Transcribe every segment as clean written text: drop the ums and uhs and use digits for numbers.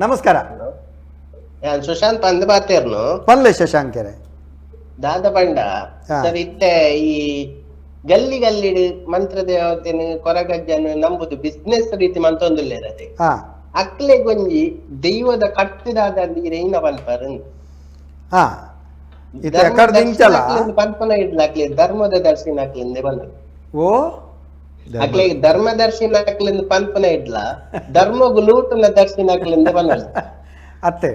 ನಮಸ್ಕಾರ. ಯಾನ್ ಸುಶಾಂತ್ ಪಂದ್ ಪಾತೆರ್ನು. ಪಲ್ಲೆ ಶಶಾಂಕೆರೆ. ದಾದ ಪಂಡ ಸರ್, ಇತ್ತೆ ಈ ಗಲ್ಲಿ ಗಲ್ಲಿಡ್ ಮಂತ್ರ ದೇವತೆನ್ ಕೊರಗಜ್ಜನ್ ನಂಬುದು ಬಿಸ್ನೆಸ್ ರೀತಿ ಮಂತೊಂದುಲ್ಲೆರ್ ಅದೇ. ಅಕ್ಲೆಗೊಂಜಿ ದೈವದ ಕಟ್ಟುದಾದ ಈರೆ ಪನ್ಪರ್. ಇತ್ತೆ ಎಕಡ್ದಿಂಚಲ ಪನ್ಪನ ಇಡ್ಲ ಅಕ್ಲೆ ಧರ್ಮದ ದರ್ಶನ ಅಕ್ಲಿಂದೆ ಪನ್ನ. ಓ ಅಕ್ಲೆಗ್ ಧರ್ಮ ದರ್ಶನ ಅಕ್ಲಿಂದ ಪನ್ಪನ ಇಡ್ಲ ಧರ್ಮಗು ಲೂಟುನ ದರ್ಶನ ಅಕ್ಲಿಂದ ಪನ್ನ. ಅತ್ತೆ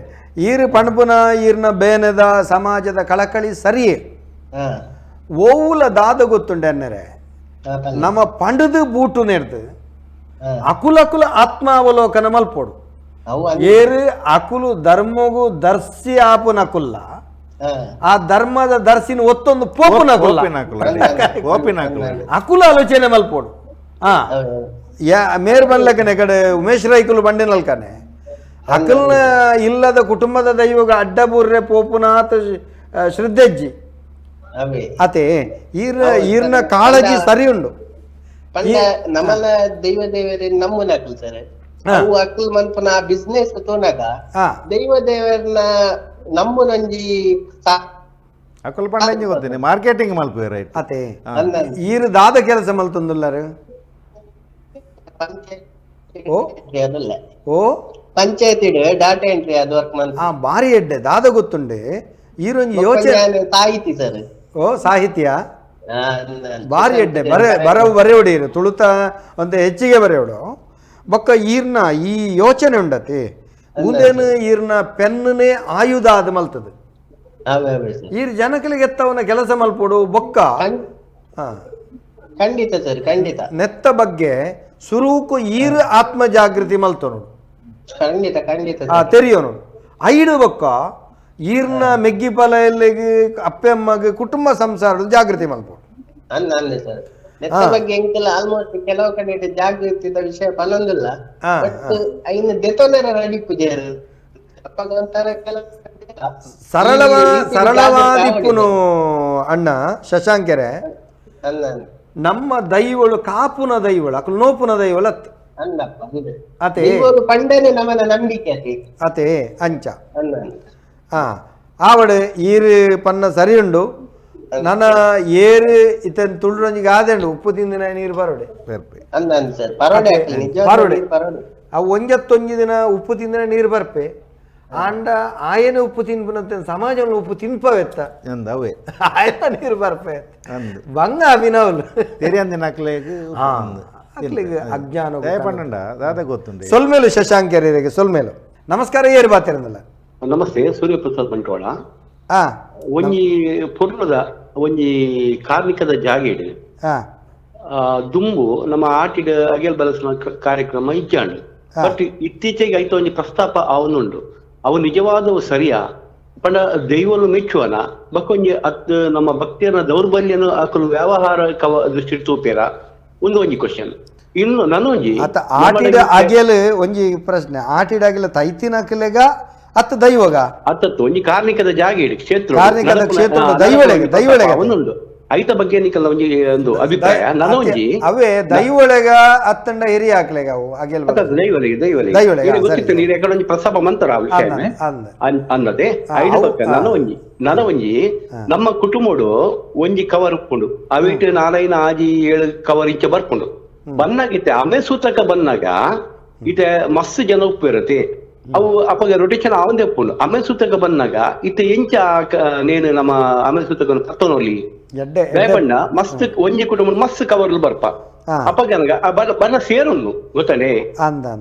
ಈರು ಪಣಪುನ ಈರ್ನ ಬೇನೆದ ಸಮಾಜದ ಕಳಕಳಿ ಸರಿಯೇ. ಓವುಲ ದಾದ ಗೊತ್ತುಂಡೆ ಅನ್ನರೆ, ನಮ್ಮ ಪಂಡದು ಬೂಟು ನೆರ್ದು ಅಕುಲಕುಲ ಆತ್ಮಾವಲೋಕನ ಮಲ್ಪೋಡು. ಏರು ಅಕುಲು ಧರ್ಮಗು ದರ್ಶಿ ಆಪುನಕುಲ್ಲ, ಆ ಧರ್ಮದ ದರ್ಶಿನ ಒತ್ತೊಂದು ಪೋಪುನಕುಲ್ಲ, ಅಕುಲ ಆಲೋಚನೆ ಮಲ್ಪೋಡು. ಮೇರ್ ಬನ್ಲಕನೆ ಕಡೆ ಉಮೇಶ್ ರೈಕುಲು ಬಂಡಿನಲ್ಕನೆ ಅಕಲ್ನ ಇಲ್ಲದ ಕುಟುಂಬದ ದೈವಗ ಅಡ್ಡ ಬೂರ್ರೆ ಪೋಪುನಾಥ ಶ್ರದ್ಧೆಜ್ಜಿ ಅತೆ ಈರ್ ಈರ್ನ ಕಾಳಜಿ ಸರಿ ಉಂಡು. ನಮ್ಮನ ದೈವ ದೇವರೇ ನಮ್ಮನ ಅಕುಲ್ ಸರ್, ಅವು ಅಕುಲ್ ಮನ್ಪುನ ಬಿಸ್ನೆಸ್ ತೋನಾಗ ದೈವ ದೇವರನ್ನ ನಮ್ಮನೊಂಜಿ ಅಕುಲ್ ಪಂಡಂಜಿ ಗೊತ್ತೇನೆ ಮಾರ್ಕೆಟಿಂಗ್ ಮಲ್ಪುವೆ ರೈಟ್. ಅತೆ ಈರ್ ದಾದ ಕೆಲಸ ಮಲ್ತೊಂದುಲ್ಲಾರು? ಓ ಪಂಚಾಯತಿ ಡಾಟಾ ಎಂಟ್ರಿ ಅದು ವರ್ಕ್ ಮಲ್ತ. ಬಾರಿ ಎಡ್ಡೆ ದಾದ ಗೊತ್ತುಂಡೆ ಈರೊಂಜಿ ಯೋಚನೆ ಸಾಹಿತಿ ಸರ್. ಓ ಸಾಹಿತ್ಯ ಬಾರಿ ಎಡ್ಡೆ ಬರೆ ಬರವು ಬರೆಯೋಡಿರು ತುಳುತ ಅಂತ ಹೆಚ್ಚಿಗೆ ಬರೆಯೋಡು. ಬೊಕ್ಕ ಈರ್ನ ಈ ಯೋಚನೆ ಉಂಡತಿ ಉಂದೇನು ಈರ್ನ ಪೆನ್ನನೇ ಆಯುಧ ಅದು ಮಲ್ತದೆ. ಈರ್ ಜನಕಲಿಗೆ ಎತ್ತವನ ಕೆಲಸ ಮಲ್ಪೋಡು ಬೊಕ್ಕ. ಖಂಡಿತ ಸರ್, ಖಂಡಿತ. ನೆತ್ತ ಬಗ್ಗೆ ಸುರೂಕು ಈರ್ ಆತ್ಮ ಜಾಗೃತಿ ಮಲ್ತೋನು. ಖಂಡಿತ ಖಂಡಿತ ತೆರಿಯೋನು ಐಡು ಬೊಕ್ಕ ಈರ್ನ ಮೆಗ್ಗಿ ಫಲ ಎಲ್ಲಿಗೆ ಅಪ್ಪೆಮ್ಮಗೆ ಕುಟುಂಬ ಸಂಸಾರದ ಜಾಗೃತಿ ಮಲ್ಪೋಡು. ಸರ್ ನೆತ್ತ ಬಗ್ಗೆ ಎಂಕೆಲ್ಲ ಆಲ್ಮೋಸ್ಟ್ ಕೆಲವು ಕಡೆ ಜಾಗೃತಿದ ವಿಷಯ ಪನೊಂದಿಲ್ಲ, ಬಟ್ ಐನ್ ದೆತೊನೆರ ರೆಡಿ ಪೂಜೆರು ಅಪ್ಪಗ ಒಂಥರ ಕೆಲವು ಸರಳವಾದಿಪ್ಪುನು ಅಣ್ಣ ಶಶಾಂಕೆರೆ. ನಮ್ಮ ದೈವಳು ಕಾಪುನ ದೈವಳು ಅಕುಲು ನೋಪುನ ದೈವಳು ಅತ್ ಅತೆ ಪಂಡನೆ ನಮನ ನಂಬಿಕೆ ಅತೆ ಅಂಚ. ಆವಡು ಈರು ಪನ್ನ ಸರಿ ಉಂಡು. ನನ್ನ ಏರು ಇತನ್ ತುಳುರಂಜಿಗೆ ಆದೆಂಡು ಉಪ್ಪು ತಿಂದಿನ ನೀರು ಬರೋಡೆ ಬರೋಡೆ ಅವು ಒಂಜತ್ತೊಂಜಿ ದಿನ ಉಪ್ಪು ತಿಂದಿನ ನೀರು ಬರ್ಪೆ ಆಂಡ ಆಯನ ಉಪ್ಪು ತಿನ್ಪುನಂತೆ ಸಮಾಜ ಉಪ್ಪು ತಿನ್ಪವೆತ್ತ ಆಯನ ನೀರು ಬರ್ಪೆ ಬಂಗ ಅಭಿನವಲ್ ಅಜ್ಞಾನ ದಾದ ಗೊತ್ತುಂಡು. ಸೊಲ್ಮೇಲು ಶಶಾಂಕರಿಗೆ ಸೊಲ್ಮೇಲು ನಮಸ್ಕಾರ. ಏರು ಬಾತಿರಂದಲ್ಲ. ನಮಸ್ತೆ, ಸೂರ್ಯಪ್ರಸಾದ್ ಬಂಟ್ವಾಳ. ಒಂಜಿ ಪೊರ್ಲದ ಒಂಜಿ ಕಾರ್ಣಿಕದ ಜಾಗೆಡ್ ದುಂಬು ನಮ್ಮ ಆಟಿಡ್ ಅಗೆಲ್ ಬಲಸುನ ಕಾರ್ಯಕ್ರಮ ಇಜ್ಜಾಂಡ್. ಬಟ್ ಇತ್ತೀಚೆಗೆ ಐತ ಒಂಜಿ ಪ್ರಸ್ತಾಪ ಅವನುಂಡು, ಅವು ನಿಜವಾದವು ಸರಿಯಾ ಪಂಡ ದೈವನು ಮೆಚ್ಚುವನ ಬಕ್ಕೊಂಜಿ ಅತ್ ನಮ್ಮ ಭಕ್ತಿಯನ ದೌರ್ಬಲ್ಯನ ಅಕಲು ವ್ಯವಹಾರ ಕವ ದೃಷ್ಟಿ ತೂಪೇರ ಒಂದು ಒಂಜಿ ಕ್ವಶನ್. ಇನ್ನು ನನೊಂಜಿ ಆಟಿಡ ಅಗೆಲ್ ಒಂಜಿ ಪ್ರಶ್ನೆ, ಆಟಿಡ ಅಗೆಲ್ ತೈತಿನಕಲೆಗ ಅತ್ತ ದೈವಗ ಅತ್ತತ್ತು ಒಂಜಿ ಕಾರ್ಣಿಕದ ಜಾಗ ಇಡಿ ಕ್ಷೇತ್ರ ಕಾರ್ಣಿಕದ ಕ್ಷೇತ್ರ ದೈವೊಳಗೆ ದೈವೊಳಗೆ ಒಂದುಂಡು ಐತ ಬಗ್ಗೆ ನಿಕಲ್ಲ ಒಂಜಿ ಒಂದು ಅಭಿಪ್ರಾಯ. ನನೊಂಜಿ ಅವೇ ದೈವೊಳಗ ಅತ್ತಂಡ ಹಿರಿಯ ಹಾಕ್ಲೆಗ ಅವು ಅಗೆಲ್ ದೈವಳಿಗೆ ದೈವಳಿಗೆ ಗೊತ್ತಿತ್ತು ನೀರು ಎಕಡೆ ಒಂಜಿ ಪ್ರಸ್ತಾಪ ಮಂತರ ಆ ವಿಷಯ ಅನ್ನದೆ ಐದ ಬಗ್ಗೆ. ನನೊಂಜಿ ನನೊಂಜಿ ನಮ್ಮ ಕುಟುಂಬಡು ಒಂಜಿ ಕವರ್ ಉಪ್ಪುಂಡು, ಅವಿಟ್ ನಾಲೈನ ಆಜಿ ಏಳು ಕವರ್ ಇಂಚ ಬರ್ಪುಂಡು. ಬನ್ನಾಗಿತ್ತೆ ಆಮೆ ಸೂತಕ ಬಂದಾಗ ಇತ್ತೆ ಮಸ್ತ್ ಜನ ಉಪ್ಪು ಇರತ್ತೆ, ಅವು ಅಪ್ಪಗ ರೊಟೇಷನ್ ಆವಂದೇ ಉಪ್ಪುಂಡು. ಆಮೆ ಸೂತಕ ಬಂದಾಗ ಇತ್ತೆ ಎಂಚ ನೇನು ನಮ್ಮ ಆಮೆ ಸೂತಕ ಪತ್ತನೋಲಿ ಬಣ್ಣ ಮಸ್ತ್ ಒಂಜಿ ಕುಟುಂಬ ಮಸ್ತ್ ಕವರ್ಲು ಬರ್ಪ ಅಪ್ಪಗ ಬಣ್ಣ ಸೇರುಂಡು ಗೊತ್ತಾನೆ,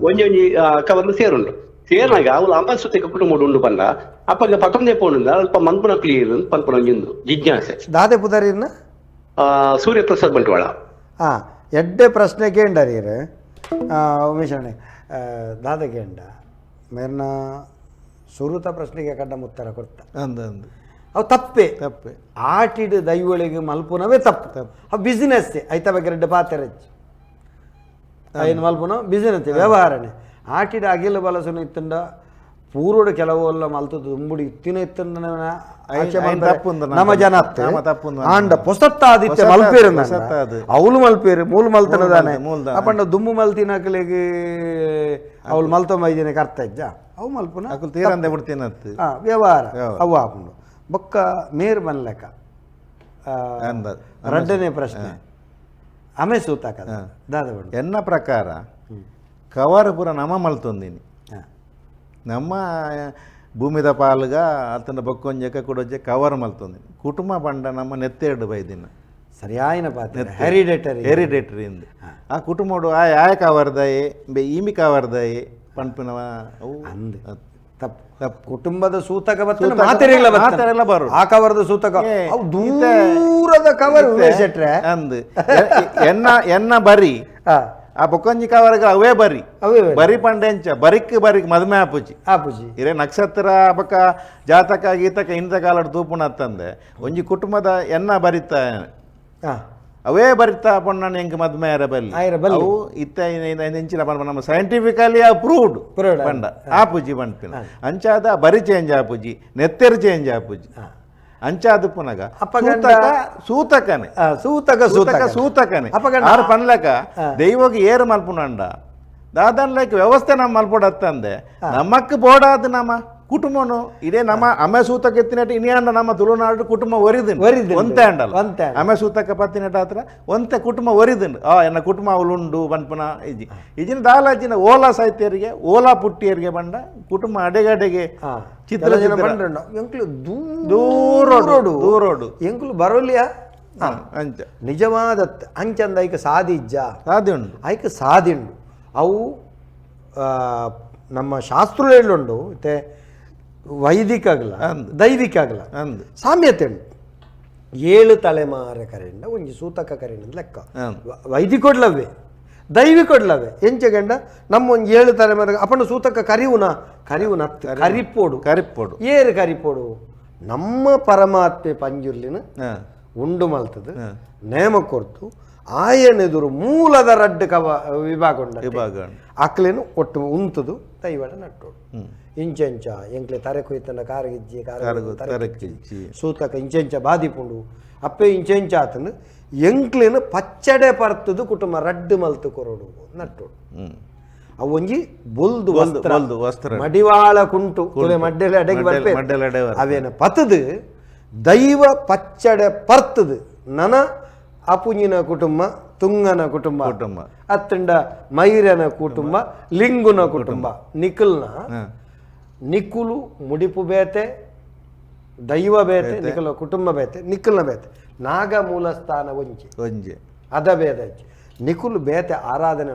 ಒಂಜಿ ಒಂಜಿ ಕವರ್ಲು ಸೇರುಂಡು. ಸೇರ್ನಾಗ ಅವಳು ಅಮ್ಮ ಸುತ್ತಕ ಕುಟುಂಬ ಉಂಡು ಬಂದ ಅಪ್ಪಗ ಪತ್ತೊಂದೇ ಪೋಣುಂದ ಅಲ್ಪ ಮನ್ಪುನ ಕ್ಲಿಯರ್ ಪನ್ಪುನ ಒಂಜೊಂದು ಜಿಜ್ಞಾಸೆ. ದಾದೆ ಪುದರಿನ ಸೂರ್ಯಪ್ರಸಾದ್ ಬಂಟ್ವಾಳ. ಎಡ್ಡೆ ಪ್ರಶ್ನೆ ಕೇಂಡರೀರು ಉಮೇಶ್ ಅಣ್ಣೆ ದಾದ ಕೇಂಡ ಮೇರ್ನ ಸುರುತ ಪ್ರಶ್ನೆಗೆ ಕಡ್ಡ ಉತ್ತರ ಕೊಡ್ತ ಅಂದ ಅಂದು ಅವು ತಪ್ಪೆ ತಪ್ಪೆ. ಆಟಿಡ್ ದೈವಳಿಗೆ ಮಲ್ಪುನವೇ ತಪ್ಪು ತಪ್ಪು, ಅವು ಬಿಸಿನೆಸ್ ಐತ ಬಗ್ಗೆ ರೆಡ್ಡು ಪಾತೆರಜ್ಜಿ ಐನು ಮಲ್ಪುನ ಬಿಸಿನೆಸ್ ವ್ಯವಹಾರನೇ. ಆಟಿಡ್ ಅಗಿಲ ಬಲಸುನ ಇತ್ತಂಡ ಪೂರ್ವಡು ಕೆಲವೆಲ್ಲ ಮಲ್ತದ್ದು ದುಂಬುಡಿ ಇತ್ತಿನ ಇತ್ತಂದ ನಮ್ಮ ಜನ ಆಂಡ ಪೊಸತ್ತಾದಿತ್ತೆ ಮಲ್ಪೇರು ಅವಳು ಮಲ್ಪೇರು ಮೂಲ ಮಲ್ತನದಾನೆ ಅಪ್ಪಂಡ ದುಂಬು ಮಲ್ತಿನಕಲಿಗೆ ಅವಳು ಮಲ್ತೊಂಬೈದಿನ ಅರ್ಥ ಇಜ್ಜ ಅವು ಮಲ್ಪುನ ತೀರಂದೆ ಬಿಡ್ತೀನತ್ತು ವ್ಯವಹಾರ ಅವು ಆಪುಂಡು ಬೊಕ್ಕ ಮೇರ್ ಬನ್ಲೆಕ್ಕ ರಡ್ಡನೇ ಪ್ರಶ್ನೆ ಅಮೆ ಸೂತಕ ದಾದ ಎನ್ನ ಪ್ರಕಾರ ಕವರ್ ಪೂರ ನಮ ಮಲ್ತೊಂದಿನಿ ನಮ್ಮ ಭೂಮಿದ ಪಾಲ್ಗ ಅತನ ಬೊಕ್ಕೊಂಜಕ ಕುಡೊಂಜೆ ಕವರ್ ಮಲ್ತೊಂದಿನಿ ಕುಟುಂಬ ಪಂಡ ನಮ್ಮ ನೆತ್ತೆರಡು ಬೈದಿನ ಸರಿಯಾಯಿನ ಪಾತ್ರ ಹೆರಿಡೇಟರಿ ಹೆರಿಡೇಟರಿ ಇಂದು ಆ ಕುಟುಂಬಡು ಆ ಯಾಯ ಕವರ್ದಾಯೆ ಬೆ ಈಮಿ ಕವರ್ದಾಯೆ ಪನ್ಪಿನವ ಅವು ಅಂದ್ ತಪ್ಪು ತಪ್ಪು ಕುಟುಂಬದ ಸೂತಕ ಬರ್ತದೆ ಮಾತೆರೆಲ್ಲ ಮಾತೆರೆಲ್ಲ ಬರು ಆ ಕವರ್ದ ಸೂತಕ ಅವು ದೂರದ ಕವರ್ ಶೆಟ್ರೆ ಅಂದ್ ಎನ್ನ ಎನ್ನ ಬರಿ ಆ ಬೊಕ್ಕೊಂಜಿ ಕವರ್ಗ ಅವೇ ಬರಿ ಅವೇ ಬರಿ ಪಂಡೆಂಚ ಬರಿಕ್ ಬರಿಕ್ ಮದುವೆ ಆಪುಜಿ ಆಪುಜಿ ಇರೇ ನಕ್ಷತ್ರ ಬೊಕ್ಕ ಜಾತಕ ಗೀತಕ ಇಂಥ ಕಾಲಡ್ ತೂಪುನತ್ತಂದೆ ಒಂಜಿ ಕುಟುಂಬದ ಎನ್ನ ಬರಿತ ಅವೇ ಬರಿತ ಪೊಣ್ಣನ ಎಂಕ್ ಮದುವೆ ಆರ ಬಲ್ಲಿ ಅವು ಇತ್ತ ಎಂಚಿನ ಪಂಡ ನಮ್ಮ ಸೈಂಟಿಫಿಕಲಿ ಅಪ್ರೂವ್ಡ್ ಪಂಡ ಆಪುಜಿ ಪನ್ಪಿನ ಅಂಚಾದ ಬರಿ ಚೇಂಜ್ ಆಪುಜಿ ನೆತ್ತೆರು ಚೇಂಜ್ ಆಪುಜಿ ಅಂಚಾದ ಪುನಗ ಸೂತಕನೆ ಸೂತಕ ಸೂತಕ ಸೂತಕನೆ ಆರು ಪನ್ಲಕ ದೈವಗೆ ಏರು ಮಲ್ಪುನಂಡ ದಾದನ್ ಲೈಕ್ ವ್ಯವಸ್ಥೆ ನಮ್ಮ ಮಲ್ಪೊಡತ್ತಂದೆ ನಮಕ್ ಬೋಡಾದ ನಮ್ಮ ಕುಟುಂಬನು ಇದೇ ನಮ್ಮ ಅಮೆ ಸೂತಕ ಎತ್ತಿನಟ್ಟು ಇನಿಯಾಂಡ ನಮ್ಮ ತುಳುನಾಡು ಕುಟುಂಬ ಒರಿದು ಒಂತೆ ಅಂಡಲ್ಲ ಅಮೆ ಸೂತಕ ಪತ್ತಿನಟ ಹತ್ರ ಒಂತೆ ಕುಟುಂಬ ಒರಿದುಂಡು ಆ ಎನ್ನ ಕುಟುಂಬ ಅವಳುಂಡು ಪನ್ಪುನ ಇಜಿ ಇಜಿನ ದಾಲಾಜಿನ ಓಲಾ ಸಾಹಿತ್ಯರಿಗೆ ಓಲಾ ಪುಟ್ಟಿಯರಿಗೆ ಬಂಡ ಕುಟುಂಬ ಅಡೆಗಡೆಗೆ ಚಿತ್ರ ಎಂಕ್ಲು ದೂರೋಡು ದೂರೋಡು ಎಂಕ್ಲು ಬರೋಲಿಯಾ ಅಂಚ ನಿಜವಾದ ಅಂಚಂದ ಐಕ ಸಾದಿ ಇಜ್ಜ ಸಾದಿ ಉಂಡು ಐಕ ಸಾದಿ ಉಂಡು ಅವು ನಮ್ಮ ಶಾಸ್ತ್ರಗಳುಂಡು ಮತ್ತೆ ವೈದಿಕ ಆಗಲ ದೈವಿಕ ಆಗಲ ಸಾಮ್ಯತೆ ಉಂಟು. 7 ತಲೆಮಾರ ಕರೆಂಡ ಒಂಜಿ ಸೂತಕ ಕರೆಂಡ ಲೆಕ್ಕ ವೈದಿಕೊಡ್ಲವೇ ದೈವಿಕೊಡ್ಲವೇ ಎಂಚಗಂಡ ನಮ್ಮ ಒಂಜಿ 7 ತಲೆಮಾರ ಅಪ್ಪನ ಸೂತಕ ಕರಿವುನ ಕರಿವುನ ಕರಿಪೋಡು ಕರಿಪೋಡು ಏರು ಕರಿಪೋಡು ನಮ್ಮ ಪರಮಾತ್ಮೆ ಪಂಜುರ್ಲಿನ ಉಂಡು ಮಲ್ತದ ನೇಮ ಕೊರ್ತು ಆಯನೆದುರು ಮೂಲದ ರಡ್ಡು ಕವ ವಿಭಾಗ ಉಂಡು ವಿಭಾಗ ಅಕ್ಲೇನು ಒಟ್ಟು ಉಂತದು ದೈವಡ ನಟ್ಟೋಡು ಇಂಚೆಂಚ ಎಂಕ್ಲೆ ತರೆ ಕುಯ್ತನ ಕಾರಗಿಜ್ಜಿ ಕಾರಗಿಜ್ಜಿ ಸೂತಕ ಇಂಚೆಂಚ ಬಾದಿಪುಂಡು ಅಪ್ಪೆ ಇಂಚೆಂಚ ಆತನು ಎಂಕ್ಲೇನು ಪಚ್ಚಡೆ ಪರ್ತದು ಕುಟುಂಬ ರಡ್ಡು ಮಲ್ತು ಕೊರಡು ನಟ್ಟೋಡು. ಅವು ಒಂಜಿ ಬೊಲ್ದು ವಸ್ತ್ರ ಮಡಿವಾಳ ಕುಂಟು ಮಡ್ಡೆಲೆ ಅಡೆಗೆ ಬರ್ಪೆ ಅವೇನು ಪತದು ದೈವ ಪಚ್ಚಡೆ ಪರ್ತದು ನನ ಅಪುಂಜಿನ ಕುಟುಂಬ ತುಂಗನ ಕುಟುಂಬ ಕುಟುಂಬ ಅತ್ತಂಡ ಮೈರನ ಕುಟುಂಬ ಲಿಂಗುನ ಕುಟುಂಬ ನಿಖಲ್ನ ನಿಕ್ಕುಲು ಮುಡಿಪು ಬೇತೆ ದೈವ ಬೇತೆ ನಿಖಲ ಕುಟುಂಬ ಬೇತೆ ನಿಖಲ್ನ ಬೇತೆ ನಾಗ ಮೂಲಸ್ಥಾನ ಒಂಜಿ ಒಂಜಿ ಅದ ಬೇದ ನಿಖುಲು ಬೇತೆ ಆರಾಧನೆ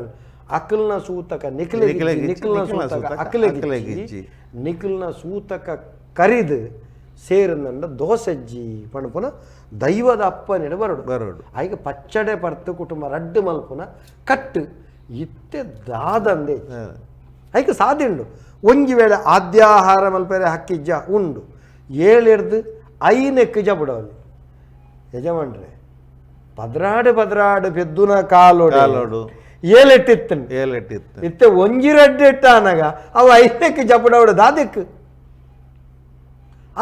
ಅಕಲ್ನ ಸೂತಕ ನಿಖಲ ನಿಖಲ್ನ ಸೂತಕ ಅಕಲೆಗಿಜ್ಜಿ ನಿಖಲ್ನ ಸೂತಕ ಕರಿದು ಸೇರಿದಂಡ ದೋಸೆಜ್ಜಿ ಪಣಪುನ ದೈವದ ಅಪ್ಪನಿಡ ಬರೋಡು ಬರೋಡು ಆಗ ಪಚ್ಚಡೆ ಪರ್ತು ಕುಟುಂಬ ರಡ್ಡು ಮಲ್ಪುನ ಕಟ್ಟು ಇತ್ತೆ ದಾದಂದೆ ಐಕ ಸಾಧ್ಯ ಉಂಡು. ಒಂಜಿ ವೇಳೆ ಆದ್ಯಾಹಾರ ಮಲ್ಪೆರೆ ಹಕ್ಕಿಜ್ಜ ಉಂಡು 7 5 ಜಬುಡವಲ್ಲಿ ಯಜಮಾನ್ರೆ 12 12 ಪೆದ್ದುನ ಕಾಲೋಡು ಕಾಲೋಡು 7 ಇತ್ತು 7 ಇತ್ತು ಇತ್ತೆ ಒಂಜಿ ರಡ್ಡು ಇಟ್ಟ ಅನಗ ಅವು 5 ಜಬುಡವಡು ದಾದಕ್ಕೆ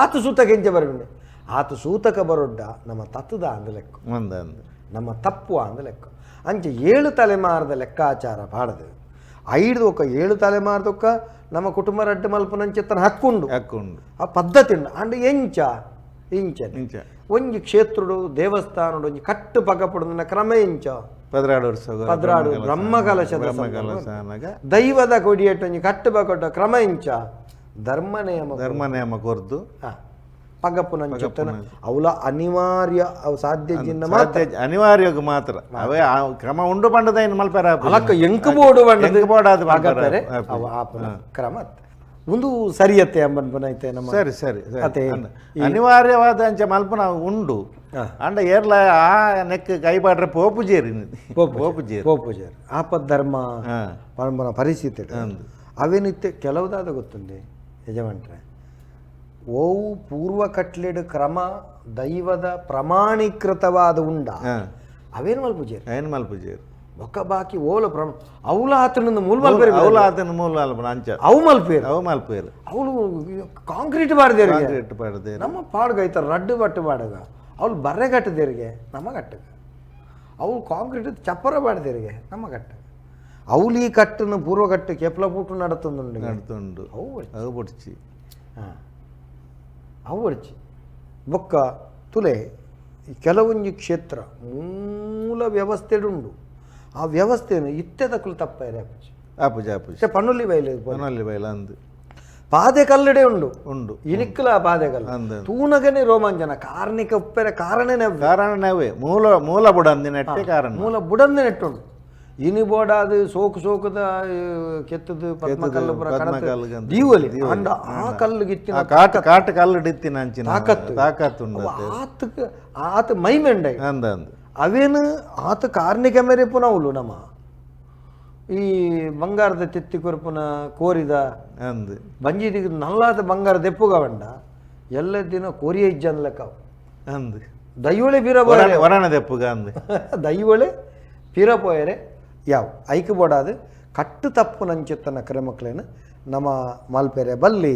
ಆತು ಸೂತಕ ಎಂಚ ಬರಬಿಂಡೆ ಆತು ಸೂತಕ ಬರೊಡ್ಡ ನಮ್ಮ ತತ್ತದ ಅಂದ ಲೆಕ್ಕ ನಮ್ಮ ತಪ್ಪು ಅಂದ ಲೆಕ್ಕ ಅಂಚೆ 7 ತಲೆಮಾರದ ಲೆಕ್ಕಾಚಾರ ಪಾಡದು 5 ಒಕ್ಕ 7 ತಲೆಮಾರದೊಕ್ಕ ನಮ್ಮ ಕುಟುಂಬ ರಡ್ಡು ಮಲ್ಪನಂಚೆತ್ತನ ಹಕ್ಕುಂಡು ಹಕ್ಕುಂಡು ಆ ಪದ್ಧತಿ ಉಂಡು. ಅಂಡ್ ಎಂಚ ಇಂಚ ಇಂಚ ಒಂಜಿ ಕ್ಷೇತ್ರುಡು ದೇವಸ್ಥಾನಡು ಒಂಜಿ ಕಟ್ಟು ಪಗಪಡು ಕ್ರಮ ಎಂಚ 12 ವರ್ಷ 12 ಬ್ರಹ್ಮಕಲಶದ ದೈವದ ಕೊಡಿಯಟ್ಟು ಒಂಜಿ ಕಟ್ಟು ಪಗಟ ಕ್ರಮ ಎಂಚ ಧರ್ಮ ನಿಯಮ ಧರ್ಮ ನಿಯಮ ಕೊರ್ದು ಪಗಪುನಂಚೆತ್ತನ ಅವಲ ಅನಿವಾರ್ಯ ಅವು ಸಾಧ್ಯ ಜಿನ್ನ ಮಾತ್ರ ಅನಿವಾರ್ಯ ಮಾತ್ರ ಅವೇ ಕ್ರಮ ಉಂಡು ಪಂಡದ ಏನು ಮಲ್ಪೆರ ಅಲಕ್ಕ ಎಂಕು ಬೋಡು ಪಂಡದ ಬೋಡಾದ ಪಗಪೆರೆ ಅವ ಆಪನ ಕ್ರಮ ಒಂದು ಸರಿಯತ್ತೆ ಅಂಬನ್ಪನೈತೆ ನಮ್ಮ ಸರಿ ಸರಿ ಅದೇ ಅನಿವಾರ್ಯವಾದ ಅಂಚ ಮಲ್ಪನ ಉಂಡು ಅಂಡ ಏರ್ಲ ಆ ನೆಕ್ ಕೈ ಬಾಡ್ರೆ ಪೋಪುಜೇರಿ ಪೋಪುಜೇರಿ ಪೋಪುಜೇರಿ ಆಪದ್ ಧರ್ಮ ಪರಂಪರ ಪರಿಸ್ಥಿತಿ ಅವೇನಿತ್ತೆ ಕೆಲವುದಾದ ಗೊತ್ತುಂಡೆ ಯಜಮಾನ್ರೆ ಓವು ಪೂರ್ವ ಕಟ್ಲೆಡು ಕ್ರಮ ದೈವದ ಪ್ರಮಾಣೀಕೃತವಾದ ಉಂಡ ಅವೇನು ಮಲ್ಪುಜೇರಿ ಏನು ಮಲ್ಪುಜೇರಿ ಬೊಕ್ಕ ಬಾಕಿ ಓಲ ಪ್ರಮ ಅವ್ಲ ಆತನ ಮೂಲ ಮಲ್ಪೇರು. ಅವ್ಲ ಆತನ ಮೂಲ ಅಲ್ಪ ಅಂಚ. ಅವು ಮಲ್ಪೇರು. ಅವು ಮಲ್ಪೇರು. ಅವಳು ಕಾಂಕ್ರೀಟ್ ಬಾರ್ದೇರಿಗೆ. ಕಾಂಕ್ರೀಟ್ ಪಾಡ್ದೇರು. ನಮ್ಮ ಪಾಡ್ಗೈತ ರಡ್ಡು ಬಟ್ಟು ಬಾಡಗ ಅವಳು ಬರ್ರೆ ಕಟ್ಟದೇರಿಗೆ ನಮ್ಮ ಕಟ್ಟಗ. ಅವಳು ಕಾಂಕ್ರೀಟ್ ಚಪ್ಪರ ಬಾಡ್ದೇರಿಗೆ ನಮ್ಮ ಕಟ್ಟಗ. ಅವಳು ಈ ಕಟ್ಟನ್ನು ಪೂರ್ವಕಟ್ಟು ಕೆಪ್ಲ ಪೂಟು ನಡತೊಂದುಂಡು. ನಡ್ತುಂಡು. ಅವು ಅವು ಬೊಡ್ಚಿ. ಹಾಂ, ಅವು ಬೊಡ್ಚಿ. ಬೊಕ್ಕ ತುಲೆ ಕೆಲವೊಂಜಿ ಕ್ಷೇತ್ರ ಮೂಲ ವ್ಯವಸ್ಥೆಡುಂಡು. ಆ ವ್ಯವಸ್ಥೆಯನ್ನು ಇತ್ತೆ ತಕ್ಕಲು ತಪ್ಪಾರೆ ಅಪ್ಪುಜಿ. ಆಪುಜಿ ಆಪುಜಿ. ಇತ್ತೆ ಪನ್ನುಲಿ ಬೈಲೆ ಪನೊಲ್ಲಿ ಬೈಲ ಅಂದು. ಪಾದೆ ಕಲ್ಲಡೆ ಉಂಡು. ಉಂಡು. ಇನಿಕ್ಕಲ ಪಾದೆ ಕಲ್ಲು. ಅಂದು. ತೂನಗನೆ ರೋಮಾಂಚನ ಕಾರ್ಣಿಕ ಉಪ್ಪೆರೆ ಕಾರಣನೇ ಅವ್ವೆ. ಕಾರಣವೇ ಮೂಲ ಮೂಲ ಬುಡಂದಿನಟ್ಟೆ ಕಾರಣ. ಮೂಲ ಬುಡಂದಿ ನೆಟ್ಟುಂಡು. ಇನಿ ಬೋಡಾದು ಸೋಕು ಸೋಕುದ ಕೆತ್ತದು ಪದ್ಮ ಕಲ್ಲು ಪೂರ ಪದ್ಮ ಕಣತ್ ದೀವಲಿ. ಅಂಡ ಆ ಕಲ್ಲುಗಿತ್ತಿನ ಕಾಟ್ ಕಾಟ್ ಕಲ್ಲು ಇತ್ತಿನ ಅಂಚಿನ ತಾಕತ್ತು. ತಾಕತ್ತು ಉಂಡು. ಆತಕ್ ಆತ ಮೈಮೆಂಡ ಅಂದ ಅಂದು. ಅವೇನು ಆತ ಕಾರ್ಣಿಕ ಮೇರೆ ಪುನಃ ನಮ್ಮ ಈ ಬಂಗಾರದ ತೆತ್ತಿ ಕೊರ್ಪುನ ಕೋರಿದ ಅಂದು ಬಂಜಿದಿಗೆ ನಲ್ಲಾದ ಬಂಗಾರ ದೆಪ್ಪುಗವಂಡ ಎಲ್ಲ ದಿನ ಕೋರಿಯ ಇಜ್ಜನ್ ಲೆಕ್ಕ ಅಂದು ದೈವಳೆ ಬೀರ ಬೋಯರೆ. ವರಣ ದೆಪ್ಪುಗ ಅಂದು. ದೈವಳೆ ಪೀರ ಪೋಯರೆ ಯಾವ ಐಕ್ ಬೋಡಾದು ಕಟ್ಟು ತಪ್ಪು ನಂಚೆತ್ತನ ಕ್ರಮಕ್ಲೇನು ನಮ್ಮ ಮಲ್ಪೆರೆ ಬಲ್ಲಿ.